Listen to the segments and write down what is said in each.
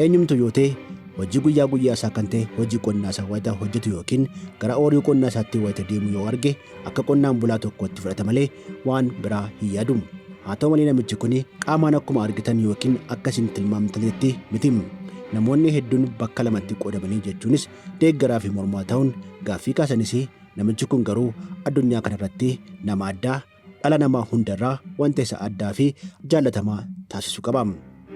Eenyumtu yoo ta'e hojii guyyaa guyyaa isaa kan ta'e hojii qonnaa isaa wayita hojjetu yookiin gara ooyiruu qonnaa isaatti wayita deemu yoo arge akka qonnaan bulaa tokkootti fudhata malee waan biraa hin yaadu. Haa ta'u malee namichi kun qaamaan akkuma argitan yookiin akka isin tilmaamtanitti miti. Namoonni hedduun bakka lamatti qoodamanii jechuunis deeggaraa fi mormaa ta'uun gaaffii kaasanis namichi kun garuu addunyaa kanarratti nama addaa dhala namaa hundarraa wanta isa addaa fi jaallatamaa taasisu qaba.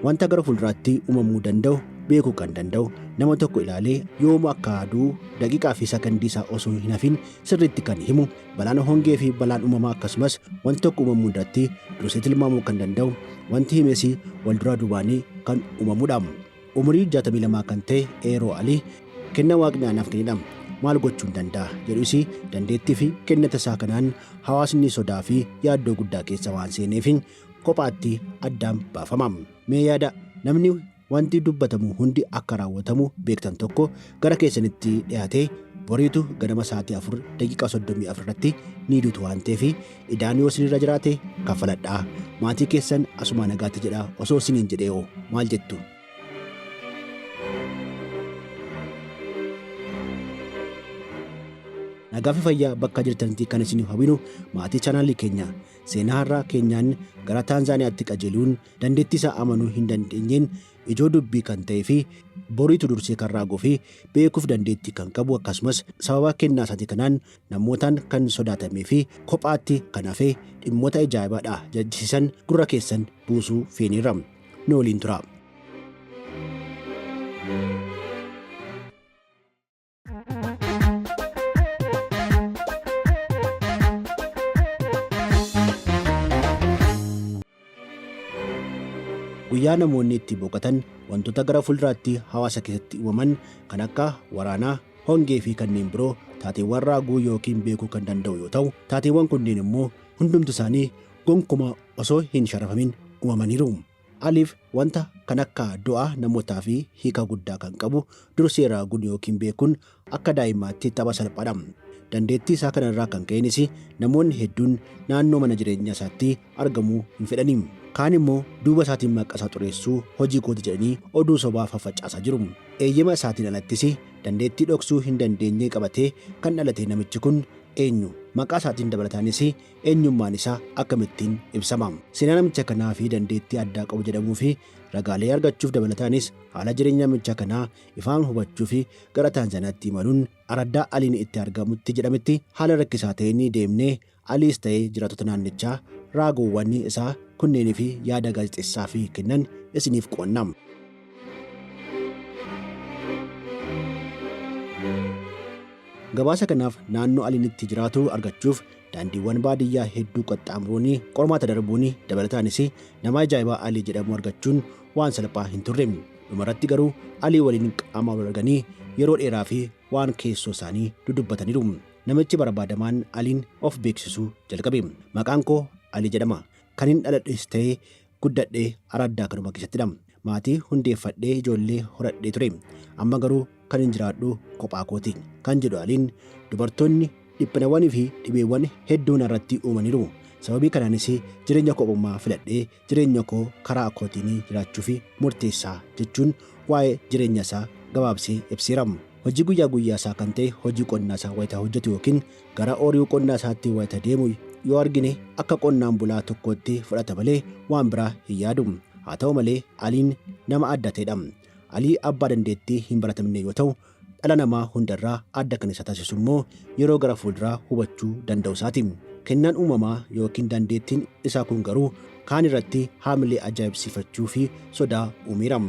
Wanta gara fuulduraatti uumamuu danda'u beekuu kan danda'u nama tokko ilaalee yoomuu akka aduu daqiiqaa fi sakandii isaa osoo hin hafin sirriitti kan himu balaan hongee fi balaan uumamaa akkasumas wanti tokko uumamuu irratti dursee tilmaamuu kan danda'u wanti himes wal duraa duubaanii kan uumamudha. Umurii 62 kan ta'e Eeroo Alii kenna waaqni anaaf kennedha. Maal gochuun danda'a jedhus dandeettii fi kennata isaa kanaan hawaasni sodaa fi yaaddoo guddaa keessa waan seeneef kophaatti addaan baafama. Mee yaada namni wanti dubbatamu hundi akka raawwatamu beektan tokko gara keessanitti dhiyaatee boriitu ganama sa'aatii 4:34 irratti ni duutu waan ta'eef idaan yoo isinirra jiraate kaffaladhaa. Maatii keessan asumaa nagaatti jedhaa osoo isiniin jedhee hoo maal jettu? Nagaa fi fayyaa bakka jirtanitti kan isiniif hawwinu maatii chaanaalii keenya seenaa har'aa keenyaan gara Taanzaaniyaatti qajeeluun dandeettii isaa amanuu hin dandeenyeen ijoo dubbii kan ta'ee fi boriitu dursee kan raaguu fi beekuuf dandeettii kan qabu akkasumas sababa kennaa isaatii kanaan namootaan kan sodaatamee fi kophaatti kan hafe dhimmoota ajaa'ibaadha jechisiisan gurra keessan buusuu feeniirra. Nu waliin tura. Guyyaa namoonni itti boqotan wantoota gara fuulduraatti hawaasa keessatti uumaman kan akka waraanaa, hongee fi kanneen biroo taateewwan raaguu yookiin beekuu kan danda'u yoo ta'u, taateewwan kunneen immoo hundumti isaanii gonkumaa osoo hin sharafamin uumamaniiru. Aliif wanta kan akka du'a namootaa fi hiika guddaa kan qabu dursee raaguun yookiin beekuun akka daa'imaatti tapha salphaadha. Dandeettii isaa kanarraa kan ka'eenis namoonni hedduun naannoo mana jireenyaa isaatti argamuu hin fedhani. Kaan immoo duuba isaatiin maqaa isaa xureessuu hojii kooti jedhanii oduu sobaa faffacaasaa jiru. Eeyyama isaatiin alattis dandeettii dhoksuu hin dandeenye qabatee kan dhalate namichi kun eenyu? Maqaa isaatiin dabalataanis eenyummaan isaa akkamittiin ibsama? Seenaa namicha kanaa fi dandeettii addaa qabu jedhamuu fi ragaalee argachuuf dabalataanis haala jireenya namicha kanaa ifaan hubachuu fi gara Taanzaaniyaatti imaluun araddaa Aliin itti argamutti jedhametti haala rakkisaa ta'een deemnee Aliis ta'ee jiraattota naannichaa raagoowwan isaa kunneenii fi yaada gaazexeessaa fi kennan isiniif qoonna. Gabaasa kanaaf naannoo Aliin itti jiraatu argachuuf daandiiwwan baadiyyaa hedduu qaxxaamuruun qormaata darbuun dabalataanis nama ajaa'ibaa Alii jedhamu argachuun waan salphaa hin turre. Dhumarratti garuu Alii waliin qaama wal arganii yeroo dheeraa fi waan keessoo isaanii dudubbataniiru. Namichi barbaadamaan Aliin of beeksisuu jalqabe. Maqaan koo Alii jedhama. Kanin dhaladhes ta'ee guddadhe araddaa kanuma keessattidha. Maatii hundeeffadhee ijoollee horadhee ture. Amma garuu kan hin jiraadhu kophaa kooti. Kan jedhu Aliin dubartoonni dhiphinawwanii fi dhibeewwan hedduu narratti uumaniiru. Sababii kanaanis jireenya kophummaa filadhee jireenya koo karaa kootiin jiraachuuf murteessaa jechuun waa'ee jireenya isaa gabaabsee ibseera. Hojii guyyaa guyyaa isaa kan ta'e hojii qonnaa isaa wayita hojjetu yookiin gara ooyiruu qonnaa isaatti wayita deemu yoo argine akka qonnaan bulaa tokkootti fudhata malee waan biraa hin yaadu. Haa ta'u malee Aliin nama adda ta'edha. Alii abbaa dandeettii hin baratamne yoo ta'u, dhala namaa hundarraa adda kan isa taasisu immoo yeroo gara fuulduraa hubachuu danda'u isaati. Kennaan uumamaa yookiin dandeettiin isaa kun garuu kaan irratti haamilee ajaa'ibsiifachuu fi sodaa uumeera.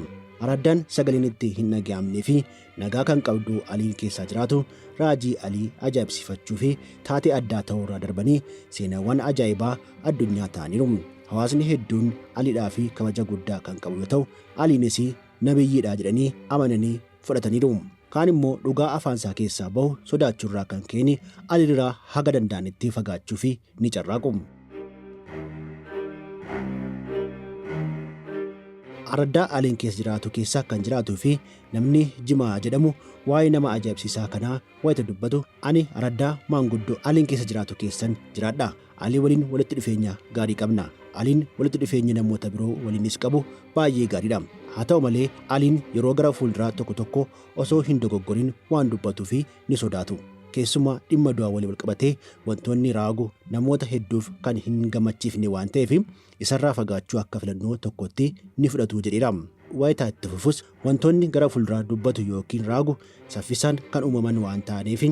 Araddaan sagaleen itti hin dhaga'amnee fi nagaa kan qabdu Aliin keessaa jiraatu raajii Alii ajaa'ibsiifachuu fi taatee addaa ta'uurraa darbanii seenaawwan ajaa'ibaa addunyaa ta'aniiru. Hawaasni hedduun Aliidhaa fi kabaja guddaa kan qabu yoo ta'u, Aliinis nabiyyiidha jedhanii amananii fudhataniiru. Kaan immoo dhugaa afaan isaa keessaa bahu sodaachuurraa kan ka'een Aliirraa haga danda'anitti fagaachuu fi ni carraaqu. Araddaa Aliin keessa jiraatu keessa kan jiraatuu fi namni Jimaa jedhamu waa'ee nama ajaa'ibsiisaa kanaa wayita dubbatu ani araddaa maanguddoo Aliin keessa jiraatu keessan jiraadha. Alii waliin walitti dhufeenya gaarii qabna. Aliin walitti dhufeenya namoota biroo waliinis qabu baay'ee gaariidha. Haa ta'u malee Aliin yeroo gara fuulduraa tokko tokko osoo hin dogoggorin waan dubbatuu fi ni sodaatu. Keessumaa dhimma du'aa waliin walqabatee wantoonni raagu namoota hedduuf kan hin gammachiifne waan ta'eef isarraa fagaachuu akka filannoo tokkotti ni fudhatu jedheera. Wayitaa itti fufus wantoonni gara fuulduraa dubbatu yookiin raagu saffisaan kan uumaman waan ta'aniif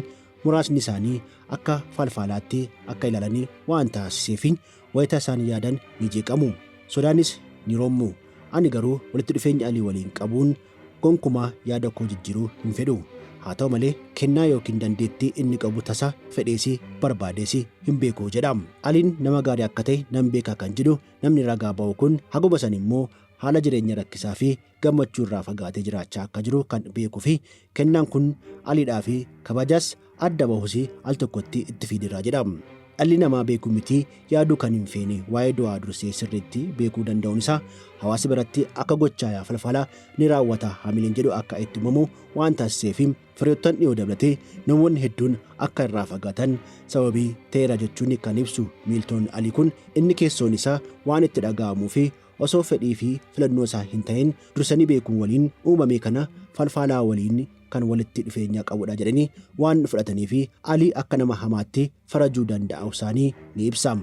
muraasni isaanii akka falfaalaatti akka ilaalanii waan taasiseef wayita isaan yaadan ni jeeqamu. Sodaanis ni rommu. Ani garuu walitti dhufeenya Alii waliin qabuun gonkumaa yaada koo jijjiiruu hin fedhu. Haa ta'u malee kennaa yookiin dandeettii inni qabu tasa fedheesi barbaadeesi hin beeku jedha. Aliin nama gaarii akka ta'e nan beeka kan jedhu namni ragaa ba'u kun haguma san immoo haala jireenya rakkisaa fi gammachuu irraa fagaatee jiraachaa akka jiru kan beekuu fi kennaan kun Aliidhaa fi kabajas adda bahus al tokkotti itti fideera jedha. Dhalli namaa beekuu miti yaaduu kan hin feene waa'ee du'aa dursee sirriitti beekuu danda'uun isaa hawaasa biratti akka gochaa falfalaa ni raawwata hamileen jedhu akka itti uumamu waan taasiseef firoottan dhiyoo dabalatee namoonni hedduun akka irraa fagaatan sababii ta'eera jechuun kan ibsu miiltoon Alii kun inni keessoon isaa waan itti dhaga'amuu fi osoo fedhii fi filannoo isaa hin ta'in dursanii beekuun waliin uumame kana falfalaa waliin kan walitti dhufeenya qabudha jedhanii waan fudhatanii fi Alii akka nama hamaatti farajuu danda'u isaanii ni ibsa.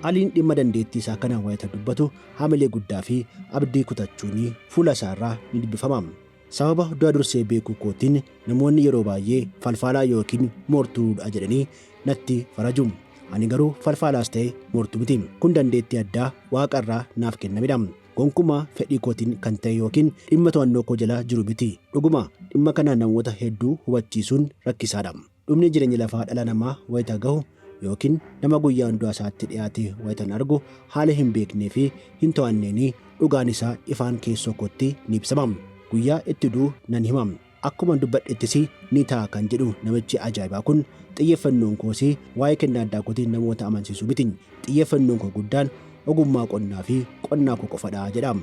Aliin dhimma dandeettii isaa kana wayita dubbatu hamilee guddaa fi abdii kutachuun fuula isaarraa ni dubbifama. Sababa du'a dursee beekuu kootiin namoonni yeroo baay'ee falfalaa yookiin moortuudha jedhanii natti faraju. Ani garuu falfalaas ta'e moortuu miti. Kun dandeettii addaa waaqa irraa naaf kennamedha. Gonkumaa fedhii kootiin kan ta'e yookiin dhimma to'annoo koo jala jiru miti. Dhuguma dhimma kana namoota hedduu hubachiisuun rakkisaadha. Dhumni jireenya lafaa dhala namaa wayita gahu yookiin nama guyyaan du'a isaatti dhiyaate wayitan argu haala hin beeknee fi hin to'anneen dhugaan isaa ifaan keessoo kootti ni ibsama. Guyyaa itti du'u nan hima. Akkuma dubbadhettis ni ta'a kan jedhu namichi ajaa'ibaa kun xiyyeeffannoon koos waa'ee kennaa addaa kootiin namoota amansiisuu miti. Xiyyeeffannoon koo guddaan ogummaa qonnaa fi qonnaa koo qofadha jedha.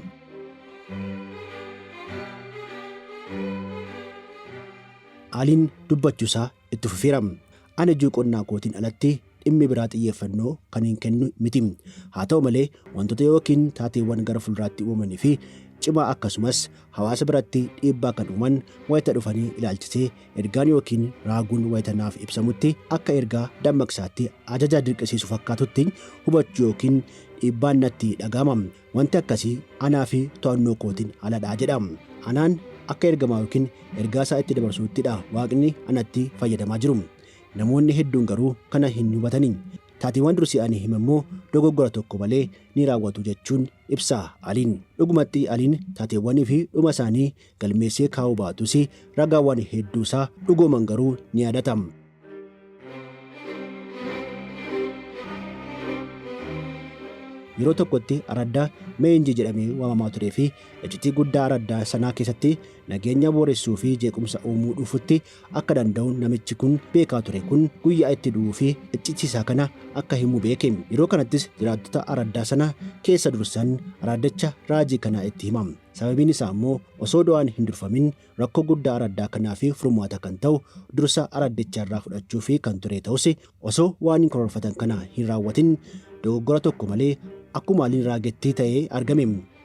Aliin dubbachuusaa itti fufeera. Ani hojii qonnaa kootiin alatti dhimmi biraa xiyyeeffannoo kan hin kennu miti. Haa ta'u malee wantoota yookiin taateewwan gara fuulduraatti uumamanii fi cimaa akkasumas hawaasa biratti dhiibbaa kan uuman wayita dhufanii ilaalchisee ergaan yookiin raaguun wayita naaf ibsamutti akka ergaa dammaqsaatti ajaja dirqisiisu fakkaatutti hubachuu yookiin dhiibbaan natti dhaga'ama. Wanti akkasii anaa fi to'annoo kootiin aladha jedha. Anaan akka ergamaa yookiin ergaa isaa itti dabarsuuttidha waaqni anatti fayyadamaa jiru. Namoonni hedduun garuu kana hin hubatani. Taateewwan dursee ani himammoo dogoggora tokko malee ni raawwatu jechuun ibsa Aliin. Dhugumatti Aliin taateewwanii fi dhuma isaanii galmeessee kaa'uu baatus ragaawwan hedduu isaa dhugooman garuu ni yaadata. Yeroo tokkotti araddaa Meenjii jedhamee waamamaa turee fi iccitii guddaa araddaa sanaa keessatti nageenya booressuu fi jeequmsa uumuu dhufutti akka danda'u namichi kun beekaa ture kun guyyaa itti du'uu fi iccitii isaa kana akka himu beeke. Yeroo kanattis jiraattota araddaa sana keessa dursan araddicha raajii kana itti hima. Sababiin isaa immoo osoo du'aan hin durfamin rakkoo guddaa araddaa kanaa fi furmaata kan ta'u dursa araddicha irraa fudhachuu fi kan ture ta'us osoo waan hin karoorfatan kana hin raawwatin dogoggora tokko malee akkuma Aliin raagetti ta'ee argame.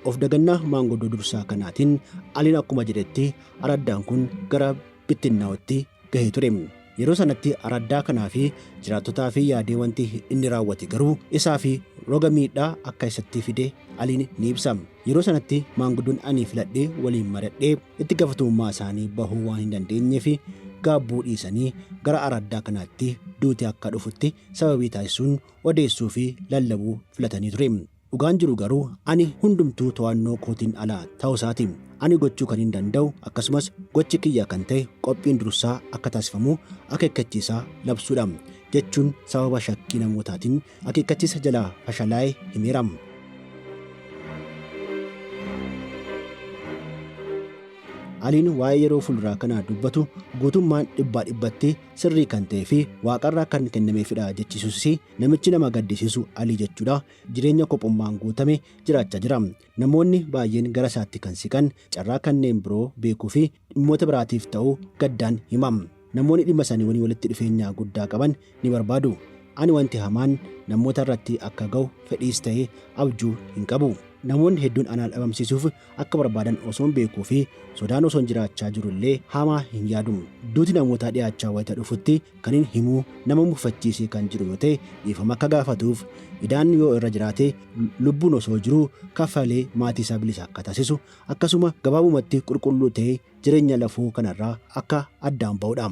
Of dagannaa maanguddoo dursaa kanaatiin Aliin akkuma jedhetti araddaan kun gara bittinnaa'utti gahee ture. Yeroo sanatti araddaa kanaa fi jiraattotaa fi yaadee wanti inni raawwate garuu isaa fi roga miidhaa akka isatti fide Aliin ni ibsa. Yeroo sanatti maanguddoon ani filadhee waliin maradhee itti gaafatamummaa isaanii bahuu waan hin dandeenyeef gaabbuu dhiisanii gara araddaa kanaatti duuti akka dhufutti sababii taasisuun odeessuu fi lallabuu filatanii ture. Dhugaan jiru garuu ani hundumtuu to'annoo kootiin ala ta'uu isaati. Ani gochuu kan hin danda'u akkasumas gochi kiyya kan ta'e qophiin dursaa akka taasifamu akeekkachiisaa labsuudha jechuun sababa shakkii namootaatiin akeekkachiisa jalaa fashalaa'e himeera. Aliin waa'ee yeroo fuulduraa kana dubbatu guutummaan dhibbaa dhibbatti sirrii kan ta'ee fi waaqarraa kan kennameefidha jechisuus namichi nama gaddisiisu Alii jechuudha jireenya kophummaan guutame jiraachaa jira. Namoonni baay'een gara isaatti kan siqan carraa kanneen biroo beekuu fi dhimmoota biraatiif ta'uu gaddaan himam. Namoonni dhimma isaanii waliin walitti dhufeenya guddaa qaban ni barbaadu. Ani wanti hamaan namoota irratti akka ga'u fedhiis ta'e abjuu hin qabu. Namoonni hedduun anaa dhabamsiisuuf akka barbaadan osoon beekuu fi sodaan osoon jiraachaa jiru illee hamaa hin yaadu. Duuti namootaa dhiyaachaa wayita dhufutti kanin himuu nama mufachiisee kan jiru yoo ta'e dhiifama akka gaafatuuf, idaan yoo irra jiraate lubbuun osoo jiruu kaffalee maatii isaa bilisa akka taasisu, akkasuma gabaabumatti qulqulluu ta'ee jireenya lafoo kanarraa akka addaan ba'udha.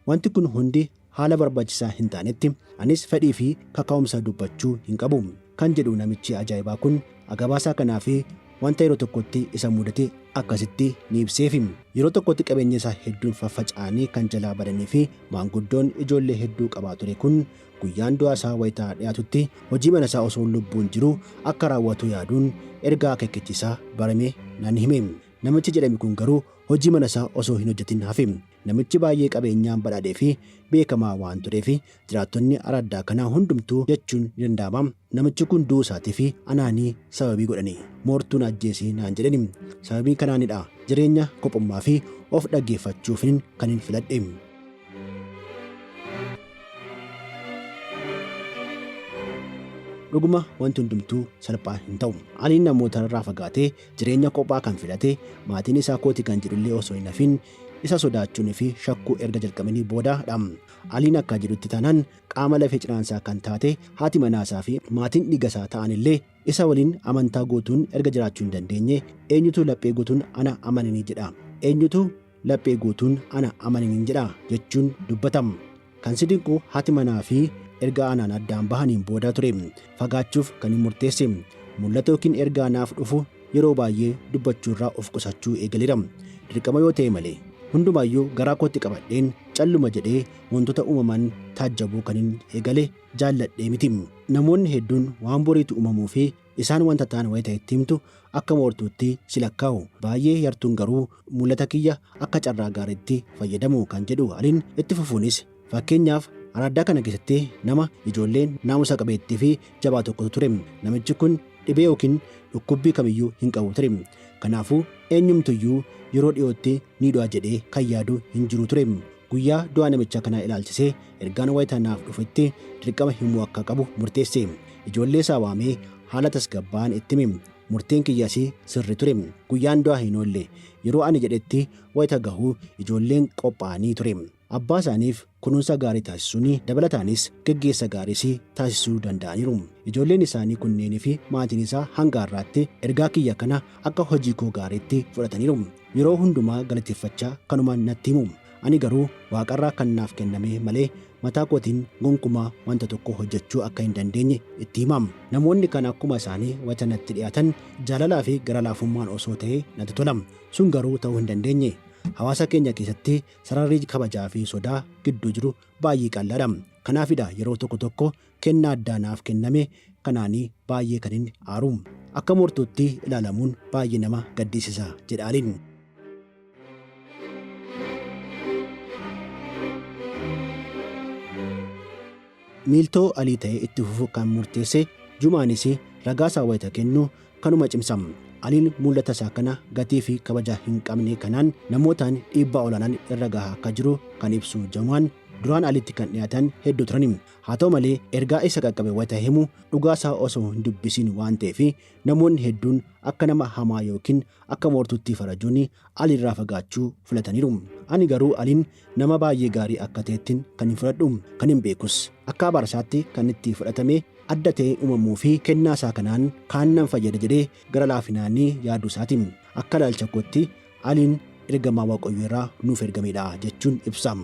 Wanti kun hundi haala barbaachisaa hin taanetti anis fedhii fi kaka'umsa dubbachuu hin qabu kan jedhu namichi ajaa'ibaa kun agabaasaa kanaa fi wanta yeroo tokkotti isa mudate akkasitti ni ibseefi. Yeroo tokkotti qabeenya isaa hedduun faffaca'anii kan jalaa badanii fi maanguddoon ijoollee hedduu qabaa ture kun guyyaan du'a isaa wayitaa dhiyaatutti hojii mana isaa osoo lubbuun jiru akka raawwatu yaaduun ergaa akeekkachiisaa barame nan hime. Namichi jedhame kun garuu hojii mana isaa osoo hin hojjetin hafe. Namichi baay'ee qabeenyaan badhaadhee fi beekamaa waan tureef jiraattonni araddaa kanaa hundumtuu jechuun ni danda'ama. Namichi kun du'uu isaatii fi anaanii sababii godhani. Moortuun ajjeesee naan jedhani. Sababii kanaanidha jireenya kophummaa fi of dhaggeeffachuufin kanin filadhe. Dhuguma wanti hundumtuu salphaa hin ta'u. Aliin namoota irraa fagaatee jireenya kophaa kan filate maatiin isaa kooti kan jedhullee osoo hin hafin isa sodaachuun fi shakkuu erga jalqabanii booda dha. Aliin akka jedhutti taanaan qaama lafee cinaansaa kan taate haati manaasaa fi maatiin dhiigasaa ta'anillee isa waliin amantaa guutuun erga jiraachuu hin dandeenye eenyutu laphee guutuun ana amananii jedha. Eenyutu laphee guutuun ana amananii jedha jechuun dubbatam. Kan si dinqu haati manaa fi erga anaan addaan bahaniin booda ture fagaachuuf kan hin murteesse. Mul'ata yookiin ergaa naaf dhufu yeroo baay'ee dubbachuurraa of qusachuu eegaleera. Dirqama yoo ta'e malee. Hundumaayyuu garaa kootti qabadheen calluma jedhee wantoota uumaman taajjabuu kan hin eegale jaalladhee miti. Namoonni hedduun waan boriitu uumamuu fi isaan wanta ta'an wayita itti himtu akka moortuutti si lakkaa'u. Baay'ee yartuun garuu mul'ata kiyya akka carraa gaariitti fayyadamu kan jedhu Aliin itti fufuunis fakkeenyaaf araddaa kana keessatti nama ijoolleen naamusa qabeettii fi jabaa tokkotu ture. Namichi kun dhibee yookiin dhukkubbii kamiyyuu hin qabu ture. Kanaafuu eenyumtuyyuu yeroo dhiyootti ni du'a jedhee kan yaadu hin jiru ture. Guyyaa du'a namicha kanaa ilaalchisee ergaan wayita naaf dhufetti dirqama himuu akka qabu murteesse. Ijoollee isaa waamee haala tasgabbaa'aan itti hime. Murteen kiyyas sirri ture. Guyyaan du'a hin oolle. Yeroo ani jedhetti wayita gahu ijoolleen qophaa'anii ture. Abbaa isaaniif kunuunsa gaarii taasisuun dabalataanis geggeessa gaariis taasisuu danda'aniiru. Ijoolleen isaanii kunneenii fi maatiin isaa hanga har'aatti ergaa kiyya kana akka hojii koo gaariitti fudhataniiru. Yeroo hundumaa galateeffachaa kanuma natti himu. Ani garuu waaqarraa kan naaf kenname malee mataa kootiin gonkumaa wanta tokko hojjechuu akka hin dandeenye itti himam. Namoonni kan akkuma isaanii wayita natti dhiyaatan jaalalaa fi gara laafummaan osoo ta'ee natti tola. Sun garuu ta'uu hin dandeenye. Hawaasa keenya keessatti sararri kabajaa fi sodaa gidduu jiru baay'ee qal'aadha. Kanaafidha yeroo tokko tokko kennaa addaa naaf kenname kanaanii baay'ee kan hin aaru. Akka moortuutti ilaalamuun baay'ee nama gaddisiisa jedha Aliin. Miiltoo Alii ta'ee itti fufuu kan murteesse Jumaanis ragaa isaa wayita kennu kanuma cimsa. Aliin mul'ata isaa kana gatii fi kabaja hin qabne kanaan namootaan dhiibbaa olaanaan irra gahaa akka jiru kan ibsu Jumaan duraan Aliitti kan dhiyaatan hedduu turani. Haa ta'u malee ergaa isa qaqqabe wayita himu dhugaa isaa osoo hin dubbisiin waan ta'eef namoonni hedduun akka nama hamaa yookiin akka moortuutti farajuun Aliirraa fagaachuu filataniiru. Ani garuu Aliin nama baay'ee gaarii akka ta'ettin kan hin fudhadhu, kan hin beekus. Akka abaarsaatti kan itti fudhatame adda ta'ee uumamuu fi kennaa isaa kanaan kaan nan fayyada jedhee gara laafinaan yaaduu isaati. Akka ilaalcha kootti Aliin ergamaa Waaqayyo irraa nuuf ergamedha jechuun ibsa.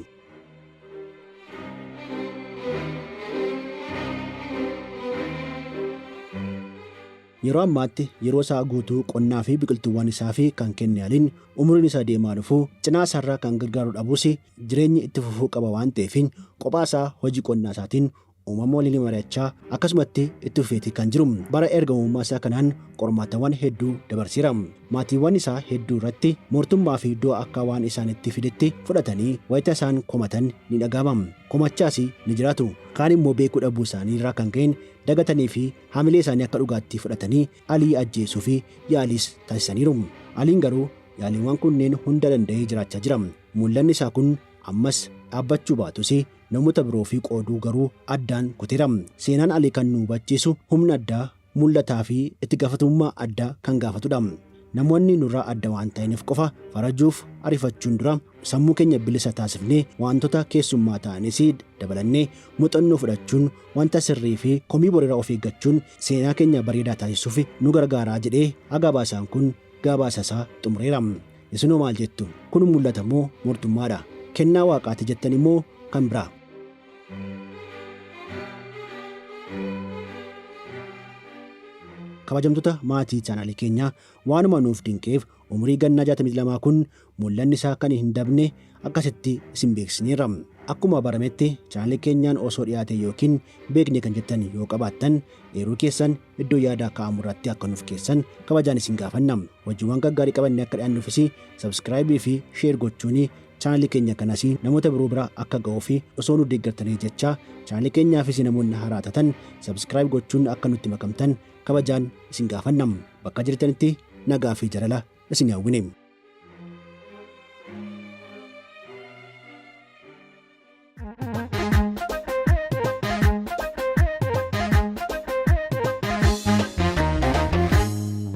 Yeroo ammaatti yeroo isaa guutuu qonnaa fi biqiltuuwwan isaa fi kan kenne Aliin umuriin isaa deemaa dhufu cinaa isaarraa kan gargaaru dhabuus jireenyi itti fufuu qaba waan ta'eef kophaa isaa hojii qonnaa isaatiin uumama waliin mari'achaa akkasumatti itti fufeeti kan jiru. Bara ergamummaa isaa kanaan qormaatawwan hedduu dabarseera. Maatiiwwan isaa hedduu irratti moortummaa fi du'a akka waan isaanitti fidetti fudhatanii wayita isaan komatan ni dhaga'ama. Komachaas ni jiraatu. Kaan immoo beekuu dhabuu isaanii irraa kan ka'een dagatanii fi haamilee isaanii akka dhugaatti fudhatanii Alii ajjeesuu fi yaaliis taasisaniiru. Aliin garuu yaaliiwwan kunneen hunda danda'ee jiraachaa jira. Mul'anni isaa kun Ammas dhaabbachuu baatus namoota biroo fi qooduu garuu addaan kuteera. Seenaan Alii kan nu hubachiisu humna addaa, mul'ataa fi itti gaafatamummaa addaa kan gaafatudha. Namoonni nurraa adda waan ta'aniif qofa farajuuf ariifachuun dura sammuu keenya bilisa taasifnee wantoota keessummaa ta'anis dabalannee muuxannoo fudhachuun wanta sirrii fi komii boriirraa of eeggachuun seenaa keenya bareedaa taasisuuf nu gargaaraa jedhee gabaasaan kun gabaasa isaa xumureera. Isinoo maal jettu? Kun mul'ata moo mortummaadha? Kennaa waaqaati jettan immoo kan biraa? Kabajamtoota maatii chaanaalii keenyaa, waanuma nuuf dinqeef umurii gannaa 62 kun mul'anni isaa kan hin dabne akkasitti isin beeksisneerra. Akkuma barametti chaanaalii keenyaan osoo dhiyaate yookiin beekne kan jettan yoo qabaattan, eeruu keessan iddoo yaadaa kaa'amu irratti akka nuuf keessan kabajaan isin gaafanna. Hojiiwwan gaggaarii qabannee akka dhiyaannuufis subscribe fi share gochuun chaanaalii keenya kanas namoota biroo bira akka ga'uu fi osoo nu deeggartanii jecha, chaanaalii keenyaafis namoonni haaraa taatan subscribe gochuun akka nutti makamtan kabajaan isin gaafanna. Bakka jirtanitti nagaa fi jaalala isin hawwine.